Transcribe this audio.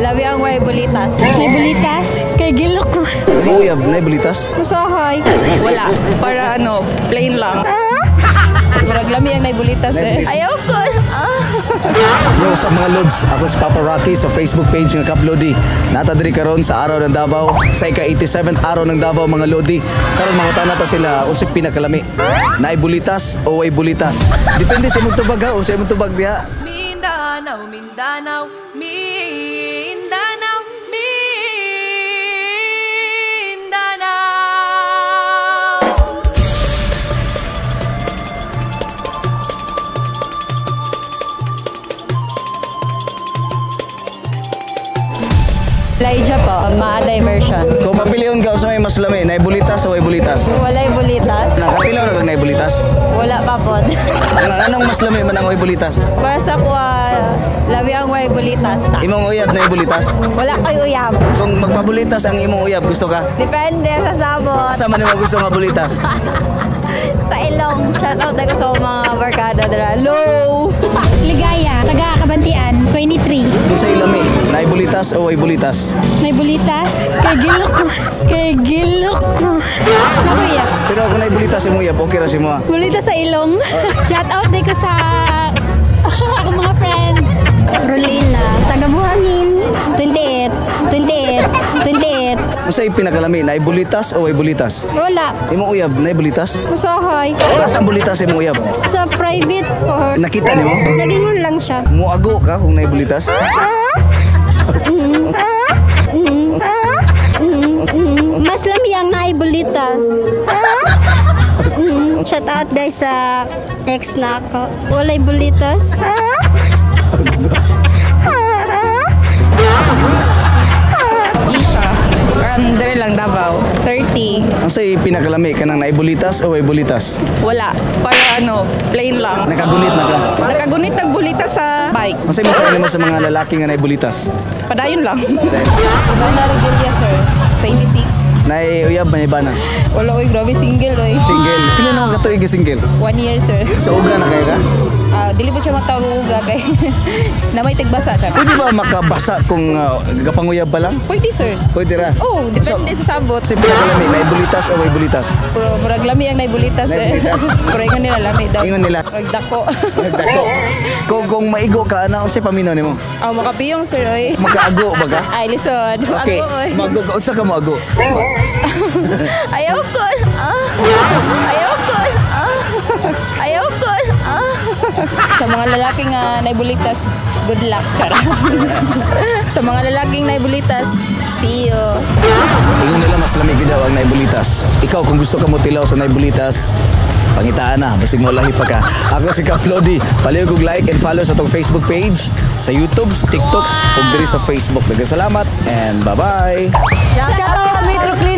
Labi ang way bulitas. May bulitas. Kay gilok ko. Imong uyab na bulitas? Usahay. Wala. Para ano, plain lang. Murag lami ang naibulitas eh. Ayaw ko. Ah. Yo, sa mga lods, ako si Papa Rocky sa Facebook page ng Kap Lodi. Nata diri karon sa Araw ng Davao, sa ika-87th Araw ng Davao, mga lodi. Karon mangutana ta sila unsay pinakalami. Naay bulitas o way bulitas? Depende sa imong tubag ha, unsay imong tubag diha. Mindanao, Mindanao, Mindanao, Mindanao. Elijah po, ma-diversion. Kung papilion ka unsa may mas lami, naay bulitas o way bulitas? Walay bulitas. Nakatilaw na kag naay bulitas? Wala pa po. Ang anong mas lami man ang way bulitas? Para sa kuha, labi ang way bulitas. Imong uyab naay bulitas? Wala ko'y uyab. Kung magpabulitas ang imong uyab, gusto ka? Depende sa sabot. Asa man nimo gusto nga bulitas? Sa ilong. Shout out ako sa mga barkada dira. Low! Ligaya, taga Kabantian, 23. Unsay lami, naay bulitas o way bulitas? May bulitas. Kay gilok ko. Kay gilok ko. Nakuya. Pero kung naay bulitas imong uyab, okay ra si mo. Bulitas sa ilong. Shout out din ko sa akong mga friends. Rolina, taga Buhangin, 28, 28, 28. Unsay pinakalami, naay bulitas o way bulitas? Wala. Imong uyab naay bulitas? Usahay. Asa ang bulitas imong uyab? Sa private po. Nakita nimo? Nagingon lang siya. Muago ka kung naay bulitas? Mas lami ang naibulitas. Shout out guys sa ex na ako. Walay bulitas. Isha. Dire lang Davao. 30. Unsay pinakalami, kanang naay bulitas o way bulitas? Wala. Para ano, plain lang. Nakagunit na ka. Nakagunit nagbulitas sa bike. Unsay mensahe nimo sa mga lalaki nga naay bulitas? Padayon lang. Dona Regelia, sir. 26. Naay uyab man bana. Wala, oy, grabe single, oy. Single. Pila na ka tuig single? 1 year, sir. Sa uga na kayo ka? Ah, dili pa siya matawag uga kay na may tigbasa siya. Pwede ba makabasa kung gapanguyab pa lang? Pwede, sir. Pwede ra. Oh, depende sa sabot. Unsay pinakalami, naay bulitas o way bulitas? Pero murag lami ang naibulitas eh. Naibulitas. Pero ingon nila lami daw. Ingon nila. Murag dako. Dako. Kung maigo ka ana, unsay paminaw nimo? Ah, makapiyong, sir, oy. Makaago ba ka? Ay, lisod. Okay. Ako, oy. Mago ka. Unsa ka moago? Ayaw ko. Ah. Ayaw ko. Ah. Ayaw ko. Ah. Sa mga lalaking naibulitas, good luck. Charot. Sa mga lalaking naibulitas, see you. Ingon nila mas lamig daw ang naibulitas. Ikaw kung gusto ka mo tilaw sa naibulitas, pangitaan na, basig mo lahi pa ka. Ako si Kap Lodi. Palihog og like and follow sa atong Facebook page, sa YouTube, sa TikTok, ug diri sa Facebook. Daghang salamat and bye-bye. Shout out Metro Clinic.